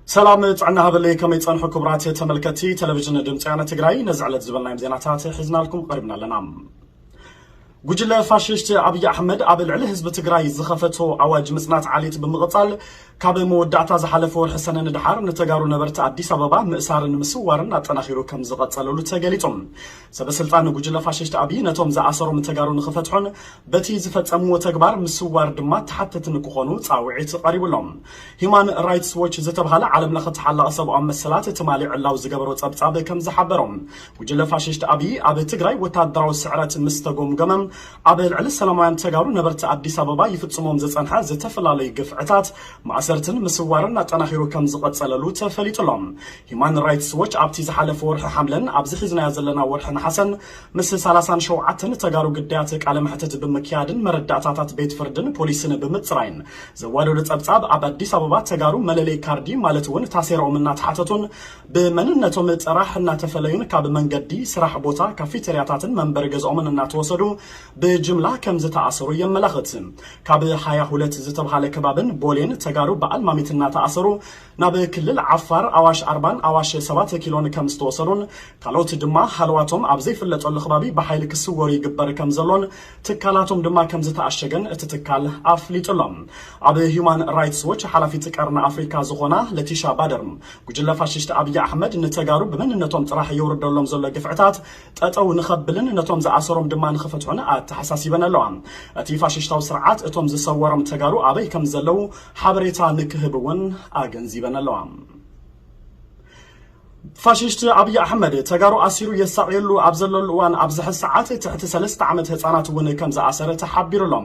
ሰላም ጥዕና ሃበለይ፣ ከመይ ጸንሑ ክቡራት ተመልከትቲ ቴሌቪዥን ድምፂ ወያነ ትግራይ? ነዚ ዕለት ዝበልናዮም ዜናታት ሒዝናልኩም ቀሪብና ኣለና። ጉጅለ ፋሽስት ኣብይ ኣሕመድ ኣብ ልዕሊ ህዝቢ ትግራይ ዝኸፈቶ ኣዋጅ ምጽናት ዓሌት ብምቕጻል፣ ካብ መወዳእታ ዝሓለፈ ወርሒ ሰነ ንድሓር ንተጋሩ ነበርቲ ኣዲስ ኣበባ ምእሳርን ምስዋርን ኣጠናኺሩ ከም ዝቐጸለሉ ተገሊጹ። ሰበ ስልጣን ጉጅለ ፋሽስት ኣብይ ነቶም ዝኣሰሮም ተጋሩ ንኽፈትሑን በቲ ዝፈጸምዎ ተግባር ምስዋር ድማ ተሓተቲ ንክኾኑ ጻውዒት ቀሪቡሎም። ሂማን ራይትስ ዎች ዝተባህለ ዓለም ለኸ ተሓላቒ ሰብኣዊ መሰላት ትማሊ ዕላው ዝገበሮ ጸብጻብ ከም ዝሓበሮ፣ ጉጅለ ፋሽስት ኣብይ ኣብ ትግራይ ወታደራዊ ስዕረት ምስ ተጎምገመ፣ ኣብ ልዕሊ ሰላማውያን ተጋሩ ነበርቲ ኣዲስ ኣበባ ይፍጽሞም ዝጸንሐ ዝተፈላለዩ ግፍዕታት፣ ማእሰርትን ምስዋርን ኣጠናኺሩ ከም ዝቐጸለሉ ተፈሊጡ ኣሎ። ሂማን ራይትስ ዎች ኣብቲ ዝሓለፈ ወርሒ ሓምለን ኣብዚ ሒዝናዮ ዘለና ወርሒ ነሓሰን ምስ ሰላሳን ሸውዓተን ተጋሩ ግዳያት ቃለ መሕትት ብምክያድን መረዳእታታት ቤት ፍርድን ፖሊስን ብምጽራይን ዘዋደዶ ጸብጻብ፣ ኣብ ኣዲስ ኣበባ ተጋሩ መለለይ ካርዲ ማለት እውን ታሴራኦም እናተሓተቱን ብመንነቶም ጥራሕ እናተፈለዩን ካብ መንገዲ፣ ስራሕ ቦታ፣ ካፌቴርያታትን መንበሪ ገዝኦምን እናተወሰዱ ብጅምላ ከም ዝተኣሰሩ የመላኽት። ካብ ሃያ ሁለት ዝተባሃለ ከባብን ቦሌን ተጋሩ ብኣልማሚት እናተኣሰሩ ናብ ክልል ዓፋር ኣዋሽ ኣርባን ኣዋሽ ሰባት ኪሎን ከም ዝተወሰዱን ካልኦት ድማ ሃለዋቶም ኣብ ዘይፍለጠሉ ከባቢ ብሓይሊ ክስወሩ ይግበር ከም ዘሎን ትካላቶም ድማ ከም ዝተኣሸገን እቲ ትካል ኣፍሊጡ ኣሎ። ኣብ ሂዩማን ራይትስ ዎች ሓላፊት ቀርኒ ኣፍሪካ ዝኾና ለቲሻ ባደር፣ ጉጅለ ፋሽስት ኣብይ ኣሕመድ ንተጋሩ ብመንነቶም ጥራሕ የውርደሎም ዘሎ ግፍዕታት ጠጠው ንኸብልን ነቶም ዝኣሰሮም ድማ ንኽፈትሑን ኣተሓሳሲበን ኣለዋ። እቲ ፋሽስታዊ ስርዓት እቶም ዝሰወሮም ተጋሩ ኣበይ ከም ዘለዉ ሓበሬታ ንክህብ እውን ኣገንዚበን ኣለዋ። ፋሽስት ኣብይ ኣሕመድ ተጋሩ ኣሲሩ የሳቕየሉ ኣብ ዘለሉ እዋን ኣብዚ ሕዚ ሰዓት ትሕቲ ሰለስተ ዓመት ህፃናት እውን ከም ዝኣሰረ ተሓቢሩ ኣሎ።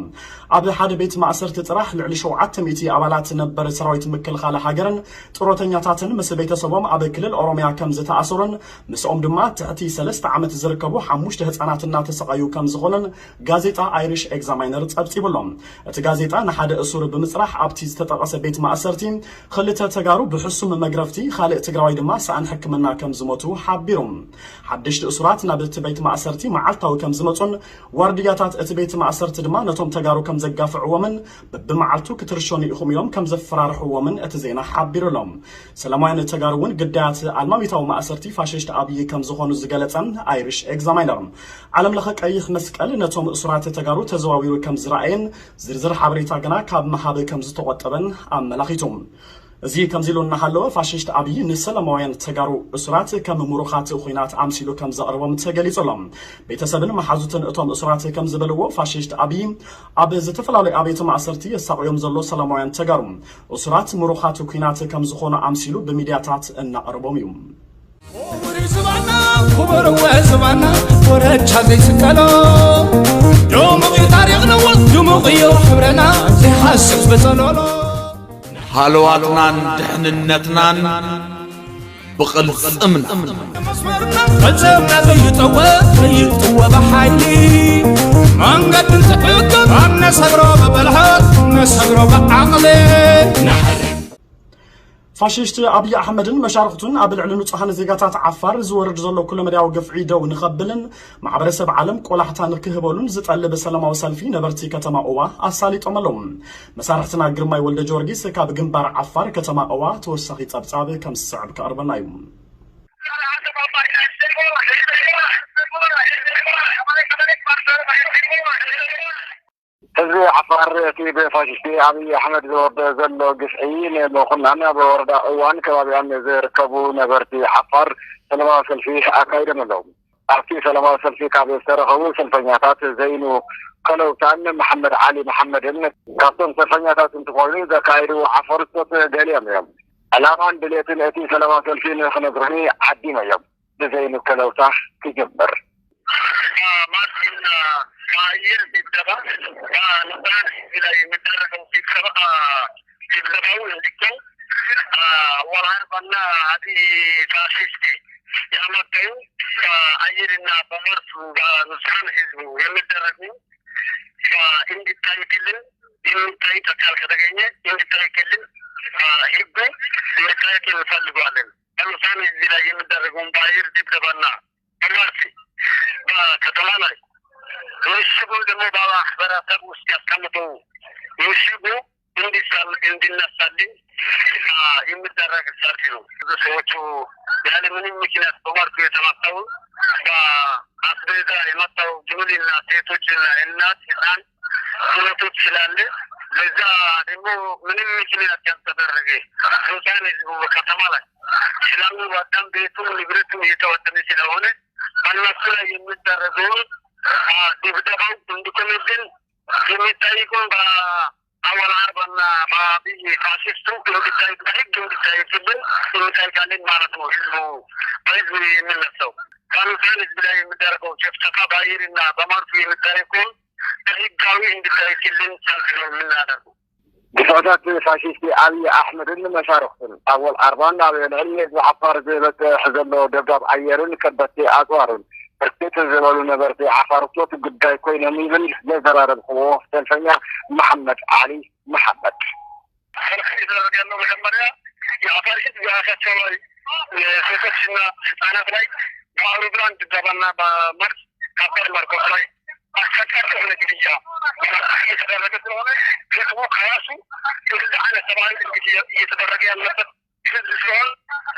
ኣብ ሓደ ቤት ማእሰርቲ ጥራሕ ልዕሊ ሸውዓተ ሚእቲ ኣባላት ነበር ሰራዊት ምክልኻል ሃገርን ጥሮተኛታትን ምስ ቤተሰቦም ኣብ ክልል ኦሮሚያ ከም ዝተኣሰሩን ምስኦም ድማ ትሕቲ ሰለስተ ዓመት ዝርከቡ ሓሙሽተ ህፃናት እናተሰቃዩ ከም ዝኾኑን ጋዜጣ ኣይሪሽ ኤግዛማይነር ጸብጺቡ ኣሎ። እቲ ጋዜጣ ንሓደ እሱር ብምጽራሕ ኣብቲ ዝተጠቐሰ ቤት ማእሰርቲ ክልተ ተጋሩ ብሕሱም መግረፍቲ፣ ካልእ ትግራዋይ ድማ ሰኣን ሕክምና ከም ዝሞቱ ሓቢሩ። ሓደሽቲ እሱራት ናብ እቲ ቤት ማእሰርቲ መዓልታዊ ከም ዝመጹን ዋርድያታት እቲ ቤት ማእሰርቲ ድማ ነቶም ተጋሩ ከም ዘጋፍዕዎምን በብመዓልቱ ክትርሸኑ ኢኹም ኢሎም ከም ዘፈራርሕዎምን እቲ ዜና ሓቢሩ ኣሎ። ሰላማውያን ተጋሩ እውን ግዳያት ኣልማሚታዊ ማእሰርቲ ፋሽስት ኣብይ ከም ዝኾኑ ዝገለጸ ኣይሪሽ ኤግዛማይነር፣ ዓለም ለኸ ቀይሕ መስቀል ነቶም እሱራት ተጋሩ ተዘዋዊሩ ከም ዝረኣየን ዝርዝር ሓበሬታ ግና ካብ ምሃብ ከም ዝተቖጠበን ኣመላኺቱ። እዚ ከምዚ ኢሉ እናሃለወ ፋሽስት ኣብይ ንሰላማውያን ተጋሩ እሱራት ከም ምሩኻት ኹናት ኣምሲሉ ከም ዘቕርቦም ተገሊጹ ኣሎ። ቤተሰብን መሓዙትን እቶም እሱራት ከም ዝበልዎ ፋሽስት ኣብይ ኣብ ዝተፈላለዩ ኣብያተ ማእሰርቲ የሳቕዮም ዘሎ ሰላማውያን ተጋሩ እሱራት ምሩኻት ኲናት ከም ዝኾኑ ኣምሲሉ ብሚድያታት እናቕርቦም እዩ። ክቡር ዝባና ክቡር ወ ዝባና ወረቻ ዘይስቀሎ ድሙቕ እዩ ታሪኽና ድሙቕ እዩ ሕብረና ዘይሓስብ ብጸሎሎ ሃለዋትናን ድሕንነትናን ብቕልጽምና ፈጸምና ዘይጠወ ዘይጥወ ብሓይሊ መንገድን ዝሕግር ኣነሰግሮ ብብልሓት ነሰግሮ ብዓቕሊ ፋሽስት ኣብይ ኣሕመድን መሻርኽቱን ኣብ ልዕሊ ንጹሃን ዜጋታት ዓፋር ዝወርድ ዘሎ ኩለመዳያዊ ግፍዒ ደው ንኸብልን ማሕበረሰብ ዓለም ቆላሕታ ንክህበሉን ዝጠልብ ሰላማዊ ሰልፊ ነበርቲ ከተማ ኡባ ኣሳሊጦም ኣለዉ። መሳርሕትና ግርማይ ወልደ ጊዮርጊስ ካብ ግንባር ዓፋር ከተማ ኡባ ተወሳኺ ጸብጻብ ከም ዝስዕብ ከቕርበልና እዩ። ህዝቢ ዓፋር እቲ ብፋሽስቲ ኣብይ ኣሕመድ ዝወርዶ ዘሎ ግፍዒ ንምኹናን ኣብ ወረዳ እዋን ከባቢኣን ዝርከቡ ነበርቲ ዓፋር ሰላማዊ ሰልፊ ኣካይዶም ኣለዉ። ኣብቲ ሰላማዊ ሰልፊ ካብ ዝተረኸቡ ሰልፈኛታት ዘይኑ ከለውታን መሓመድ ዓሊ መሓመድን ካብቶም ሰልፈኛታት እንትኾይኑ ዘካየዱ ዓፈር ስፖርት ገሊኦም እዮም። ዕላማን ድሌትን እቲ ሰላማዊ ሰልፊ ንክነግሩኒ ዓዲመ እዮም። ብዘይኑ ከለውታ ክጀምር። ከአየር ድብደባ ከንጹሃን ህዝብ ላይ የሚደረገው ድብደባ ድብደባው እንዲቆም ወልአርባና አዲ ፋሽስት ያመከዩ ከአየርና በመርሱ በንጹሃን ህዝቡ የሚደረጉ እንዲታይልን የሚታይ አካል ከተገኘ እንዲታይልን ህጉ እንዲታይ እንፈልገዋለን። በንጹሃን ህዝብ ላይ የሚደረገውን በአየር ድብደባና በመርፌ በከተማ ላይ ምሽጉ ደግሞ በማህበረሰብ ውስጥ ያስቀምጠው ምሽጉ እንዲነሳልን የሚደረግ ሰልፍ ነው። ብዙ ሰዎቹ ያለ ምንም ምክንያት በመርቱ የተመታው፣ በአስቤዛ የመጣው ጅምልና ሴቶችና እናት ህፃን ሁነቶች ስላለ፣ በዛ ደግሞ ምንም ምክንያት ያልተደረገ ንጹሐን ህዝቡ በከተማ ላይ ሰላሙ በጣም ቤቱም ንብረቱም እየተወሰነ ስለሆነ በእነሱ ላይ የሚደረገውን ድብደባው እንዲቆምልን የሚጠይቁን በአወል አርባና በአብይ ፋሽስቱ እንዲታይ በህግ እንዲታይልን እንጠይቃለን ማለት ነው። ህዝቡ በህዝብ የሚነሳው በንጹሐን ህዝብ ላይ የሚደረገው ጭፍጨፋ በአየርና በመርቱ የሚደረገውን በህጋዊ እንዲታይልን ሰልፍ ነው የምናደርገው። ግፍዕታት ፋሽስቲ ኣብይ ኣሕመድን መሻርኽቱን ኣወል ኣርባን ኣብ ልዕሊ ህዝቢ ዓፋር ዝበፅሕ ዘሎ ደብዳብ ኣየርን ከበድቲ ኣፅዋርን ብርክት ዝበሉ ነበርቲ ዓፋር ሶት ጉዳይ ኮይኖም ይብል ዘዘራረብክዎ ሰልፈኛ መሓመድ ዓሊ መሓመድ። ሰልፍ እየተደረገ ያለው መጀመሪያ የአፋር ህዝብ የራሳቸው ላይ የሴቶችና ህፃናት ላይ በአውሮፕላን ድብደባና በመድፍ ከባድ መርኮስ ላይ አሰቃቂ የሆነ ግድያ እየተደረገ ስለሆነ ህዝቡ ከራሱ እንደዚህ አይነት ሰብአዊ ድርጊት እየተደረገ ያለበት ህዝብ ስለሆነ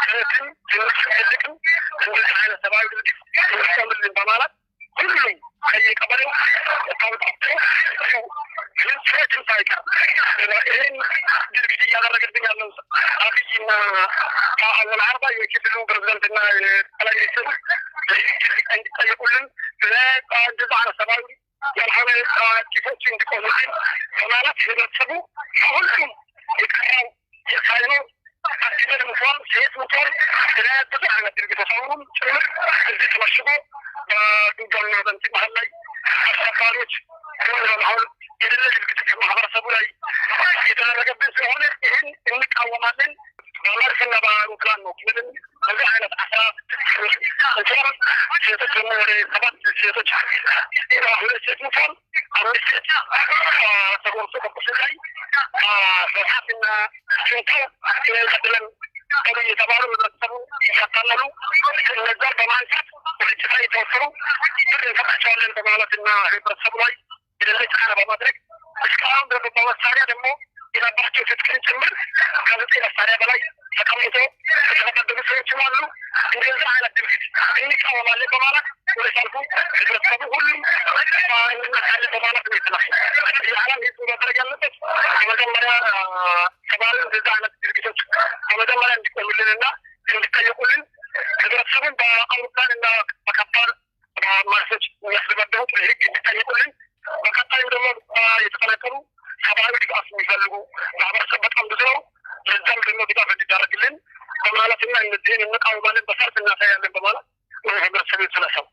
ትንሽም ትልቅም እንደዚህ አይነት ሰብአዊ ድርጊት እንዲቆምልን በማለት ሁሉም ከየቀበሌው ታውጣቸው ህዝቦችን ሳይቀር ይህን ድርጊት እያደረገብን ያለው አብይና አወል አርባ የክልሉ ፕሬዝዳንትና ጠቅላይ ሚኒስትር እንዲጠየቁልን እንደዛ አይነት ሰብአዊ ያልሆነ ጭፎች እንዲቆሙልን በማለት ህብረተሰቡ ከሁሉም የቀረው የሳይኖ አክሲደንት ሙቷል፣ ሴት ሙቷል። ስለ ብዙ አይነት ድርጊት ተሰውሩም ጭምር እዚህ ተመሽጎ በዱጋና በንት መሀል ላይ አሽከርካሪዎች ጎን ለመሆን የሌለ ድርጊት ማህበረሰቡ ላይ የተደረገብን ስለሆነ ይህን እንቃወማለን። በመድፍና በአውሮፕላን ነው ምንም በዚህ አይነት አስራ ስድስት እንኳን ሴቶች ደግሞ ወደ ሰባት ሴቶች ሁለት ሴት ሙቷል። አምስት ሴት ተጎርሶ በቁስል ላይ በሳትና ሽንቶ ቀጥለን ቀሉ እየተባሉ ህብረተሰቡ እያታለሉ እነዛ በማንሳት ወደ ጭፍራ የተወሰኑ ብር እንሰጣቸዋለን በማለትና ህብረተሰቡ ላይ የሌለ ጫና በማድረግ እስካሁን ደግሞ በመሳሪያ ደግሞ የነበራቸው ትጥቅም ጭምር ከዘጠኝ መሳሪያ በላይ ተቀምጦ የተመደቡ ሰዎችም አሉ። እንደዚህ አይነት ድርጊት እንቃወማለን በማለት ወደ ሰልፉ ህብረተሰቡ ሁሉም እንነሳለን በማለት ነው የተነሱ። የዓለም ህዝብ ማድረግ ያለበት የመጀመሪያ ሰብአዊ እንደዚህ አይነት ድርጊቶች በመጀመሪያ እንዲቆሙልንና እንዲጠየቁልን ህብረተሰቡን በአውሮፕላንና በከባድ ማርሶች የሚያስደበድቡት ለህግ እንዲጠየቁልን፣ በቀጣይም ደግሞ የተፈናቀሉ ሰብአዊ ድጋፍ የሚፈልጉ ማህበረሰብ በጣም ብዙ ነው። ለዛም ደግሞ ድጋፍ እንዲደረግልን በማለትና እነዚህን እንቃወማለን፣ በሰልፍ እናሳያለን በማለት ነው ህብረተሰቡ የተነሳው።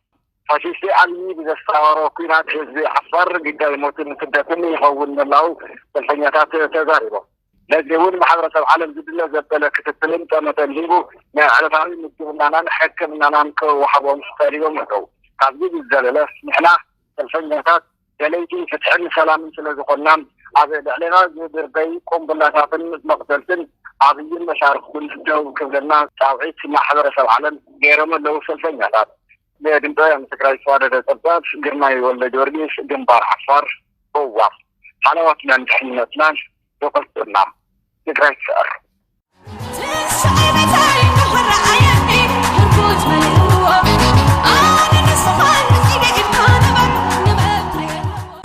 ፋሽስቲ አብይ ብዘስታወሮ ኲናት ህዝቢ ዓፋር ግዳይ ሞትን ስደትን ይኸውን ምህላው ሰልፈኛታት ተዛሪቦም። ነዚ እውን ማሕበረሰብ ዓለም ዝድለ ዘበለ ክትትልን ጠመተን ሂቡ ናይ ዕለታዊ ምግብናናን ሕክምናናን ክወሃቦም ቀሪቦም ኣለዉ። ካብዚ ብዝዘለለ ንሕና ሰልፈኛታት ደለይቲ ፍትሕን ሰላምን ስለ ዝኾንና ኣብ ልዕሌና ዝድርበይ ቁምብላታትን መቕተልትን ኣብይን መሻርክቱን ደው ክብለና ፃውዒት ማሕበረሰብ ዓለም ገይሮም ኣለዉ ሰልፈኛታት። ንድምፂ ወያነ ትግራይ ዝተዋደደ ፀብፃብ ግርማይ ወልደ ጊዮርጊስ፣ ግንባር ዓፋር። እዋ፣ ሃለዋትናን ድሕንነትናን ይቐፅልና። ትግራይ ትስዕር።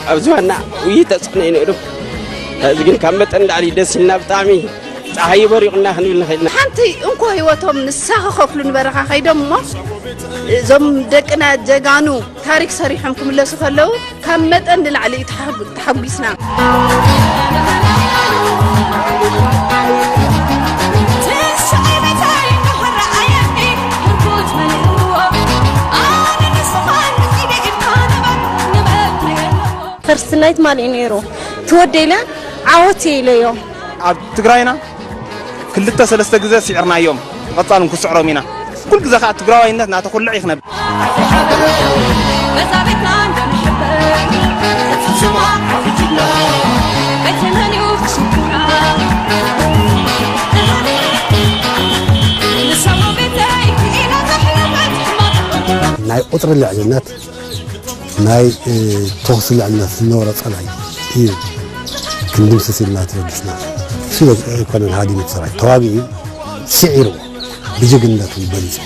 ኣብዚ ዋና ውይይት ተፅዕኖ እዩ ነይሩ። ሕዚ ግን ካብ መጠን ንላዕሊ ደስ ኢልና፣ ብጣዕሚ ፀሓይ በሪቑና ክንብል ንኽእል ኢና። ሓንቲ እንኮ ህይወቶም ንሳ ክኸፍሉ ንበረኻ ከይዶም እሞ እዞም ደቅና ጀጋኑ ታሪክ ሰሪሖም ክምለሱ ከለዉ ካብ መጠን ንላዕሊ እዩ ተሓጉ-፣ ተሓጒስና። ፈርስት ናይት ማን እዩ ነይሩ? ትወደይ ኢለ ዓወት እየ ኢለዮ። ኣብ ትግራይና ክልተ ሰለስተ ግዜ ስዒርናዮም፣ ብቐጻል እውን ክስዕሮም ኢና። ኩሉ ግዜ ከኣ ትግራዋይነት እናተኹልዐ እዩ ክነብር። ናይ ቁጽሪ ልዕልነት ናይ፣ እ፣ ተኹሲ ልዕልነት ዝነበሮ ጸላኢ እዩ። ክንድምስስ ኢልና ተበጊስና። እሱ ኣይኮነን ሃዲሙ ሰራዊት ተዋጊኡ ስዒሩ ብጅግንነቱ በሊፁ።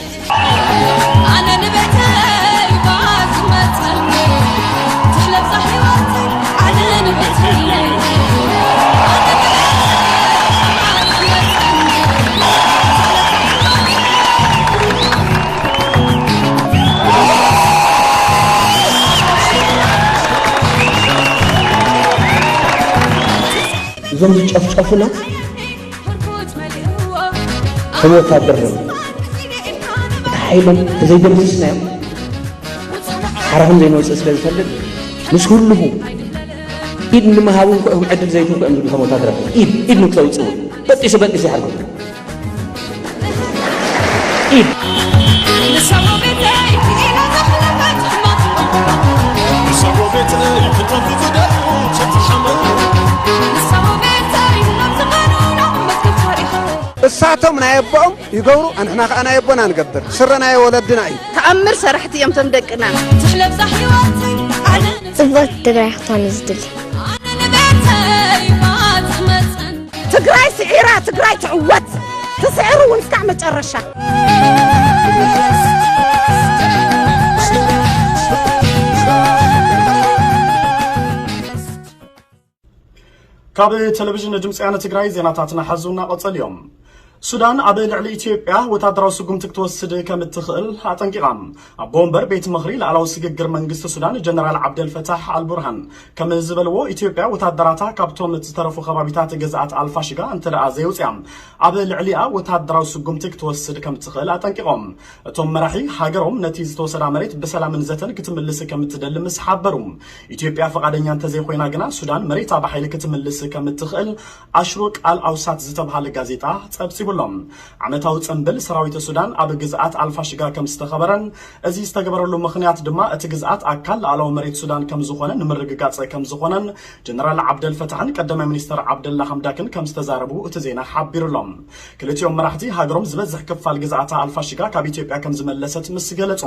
ኣነ ንቤተይ ባዝመፀኒ ትለብሳ ህይወተይ ኣነ ንቤተይ እዞም ዝጨፍጨፉና ከም ወታደር እዮም። እቲ ሓይሎም ተዘይደምስስናዮም ሓራኹም ዘይንወፅእ ስለ ዝፈልጥ ምስ ህልኹ ኢድ ንምሃቡ እንኳ እዮም ዕድል ዘይትህቡ እዮም ዝብሉ ከም ወታደራት ኢድ ኢድ ንክተውፅኡ በጢሱ በጢሱ ይሓርኩም። እሳቶም ናይ ኣቦኦም ይገብሩ፣ ኣንሕና ከዓ ናይ ኣቦና ንገብር። ስረ ናይ ወለድና እዩ። ተኣምር ሰራሕቲ እዮም ቶም ደቅና። ትሕለብዛ ህይወተይ ኣነ ጽብቕቲ ትግራይ ክትኾን እዩ ዝድሊ። ኣነ ንቤተይ ባትመፀን ትግራይ ስዒራ ትግራይ ትዕወት። ትስዕሩ እውን እስካዕ መጨረሻ። ካብ ቴሌቪዥን ድምፂ ወያነ ትግራይ ዜናታትና ሓዙ እናቐፀሉ እዮም። ሱዳን ኣብ ልዕሊ ኢትዮጵያ ወታደራዊ ስጉምቲ ክትወስድ ከም እትኽእል ኣጠንቂቓ። ኣቦ ወንበር ቤት ምኽሪ ላዕላዊ ስግግር መንግስቲ ሱዳን ጀነራል ዓብደል ፈታሕ ኣልቡርሃን ከም ዝበልዎ፣ ኢትዮጵያ ወታደራታ ካብቶም ዝተረፉ ከባቢታት ግዝኣት ኣልፋሽጋ እንተ ደኣ ዘየውፅያ ኣብ ልዕሊኣ ወታደራዊ ስጉምቲ ክትወስድ ከም ትኽእል ኣጠንቂቖም። እቶም መራሒ ሃገሮም ነቲ ዝተወሰዳ መሬት ብሰላምን ዘተን ክትምልስ ከም እትደሊ ምስ ሓበሩ፣ ኢትዮጵያ ፈቓደኛ እንተዘይኮይና ግና ሱዳን መሬታ ብሓይሊ ክትምልስ ከም እትኽእል ኣሽሩቅ ኣል ኣውሳት ዝተብሃለ ጋዜጣ ጸብጺቡሎም። ዓመታዊ ጽምብል ሰራዊት ሱዳን ኣብ ግዝኣት ኣልፋሽጋ ከም ዝተኸበረን፣ እዚ ዝተገበረሉ ምኽንያት ድማ እቲ ግዝኣት ኣካል ላዕላዊ መሬት ሱዳን ከም ዝኾነ ንምርግጋጽ ከም ዝኾነን ጀነራል ዓብደል ፈታሕን ቀዳማይ ሚኒስተር ዓብደላ ሓምዳክን ከም ዝተዛረቡ እቲ ዜና ሓቢሩሎም። ክልቲኦም መራሕቲ ሃገሮም ዝበዝሕ ክፋል ግዝኣታ ኣልፋሽጋ ካብ ኢትዮጵያ ከም ዝመለሰት ምስ ገለጹ፣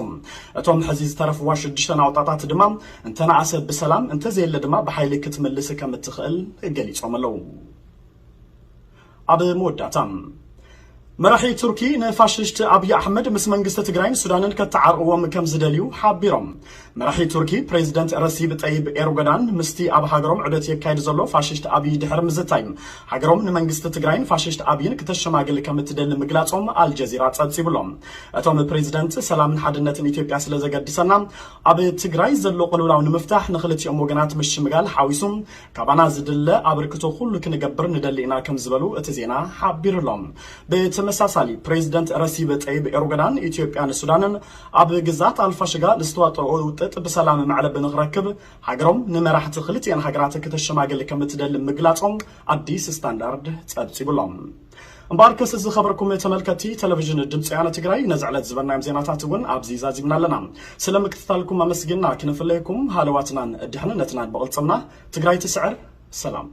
እቶም ሕዚ ዝተረፍዋ ሽዱሽተ ናውጣታት ድማ እንተነኣሰ ብሰላም እንተዘየለ ድማ ብሓይሊ ክትምልስ ከም እትኽእል ገሊጾም ኣለዉ። ኣብ መወዳእታ፣ መራሒ ቱርኪ ንፋሽስት ኣብይ ኣሕመድ ምስ መንግስቲ ትግራይን ሱዳንን ከተዓርቕዎም ከም ዝደልዩ ሓቢሮም። መራሒ ቱርኪ ፕሬዚደንት ረሲብ ጠይብ ኤርጎዳን ምስቲ ኣብ ሃገሮም ዑደት የካይድ ዘሎ ፋሽስት ኣብይ ድሕሪ ምዝታይ፣ ሃገሮም ንመንግስቲ ትግራይን ፋሽስት ኣብይን ክተሸማግል ከም እትደሊ ምግላጾም ኣልጀዚራ ጸብጺቡሎም። እቶም ፕሬዚደንት ሰላምን ሓድነትን ኢትዮጵያ ስለ ዘገድሰና ኣብ ትግራይ ዘሎ ቅልውላው ንምፍታሕ ንክልቲኦም ወገናት ምሽምጋል ሓዊሱ ካባና ዝድለ ኣበርክቶ ኩሉ ክንገብር ንደሊ ኢና ከም ዝበሉ እቲ ዜና ሓቢሩሎም። ብተመሳሳሊ ፕሬዚደንት ረሲብ ጠይብ ኤርዶጋን ኢትዮጵያን ሱዳንን ኣብ ግዛት ኣልፋሽጋ ንዝተዋጠኦ ውጥጥ ብሰላም መዕለቢ ንክረክብ ሃገሮም ንመራሕቲ ክልቲኤን ሃገራት ክተሸማግል ከም እትደሊ ምግላጾም ኣዲስ ስታንዳርድ ጸብጺቡሎም። እምበኣርከስ ዝኸበርኩም ተመልከትቲ ቴሌቪዥን ድምፂ ወያነ ትግራይ ነዚ ዕለት ዝበልናዮም ዜናታት እውን ኣብዚ ዛዚምና ኣለና። ስለ ምክትታልኩም ኣመስጊንና ክንፍለየኩም ሃለዋትናን ድሕንነትናን ብቕልፅምና። ትግራይ ትስዕር። ሰላም።